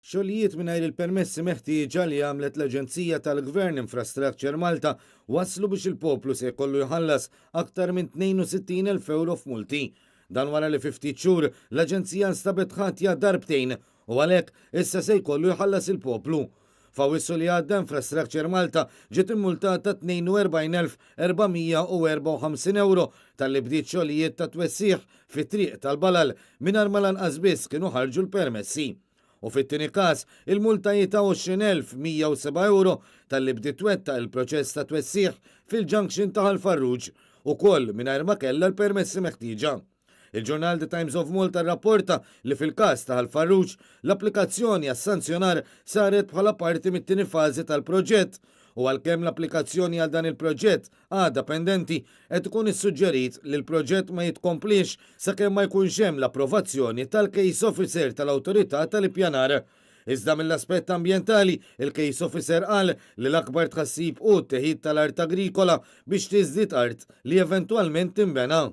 Xogħlijiet mingħajr il-permessi meħtieġa li għamlet l-Aġenzija tal-Gvern Infrastructure Malta wasslu biex il-poplu se jkollu jħallas aktar minn 62,000 ewro f'multi. Dan wara li fi ftit xhur l-Aġenzija nstabet ħatja darbtejn u għalhekk issa se jkollu jħallas il-poplu. F'Awwissu li għadda Infrastructure Malta ġiet immultata 42,454 ewro talli bdiet xogħlijiet ta' twessigħ fit-triq tal-Balal mingħajr ma lanqas biss kienu ħarġu l-permessi. U fit-tieni każ, il-multa hi ta' 20,107 ewro talli bdiet twettaq il-proċess ta' twessigħ fil-junction ta' Ħal Farruġ, ukoll mingħajr ma kellha l-permessi meħtieġa. Il-ġurnal The Times of Malta rrapporta li fil-każ ta' Ħal Farruġ, l-applikazzjoni għas-sanzjonar saret bħala parti mit-tieni fażi tal-proġett u għalkemm l-applikazzjoni għal dan il-proġett għadha pendenti, qed ikun issuġġerit li l-proġett ma jitkompliex sakemm ma jkunx hemm l-approvazzjoni tal-Case Officer tal-Awtorità tal-Ippjanar. Iżda mill-aspett ambjentali, il-Case Officer qal li l-akbar tħassib hu t-teħid tal-art agrikola biex tiżdied art li eventwalment tinbena.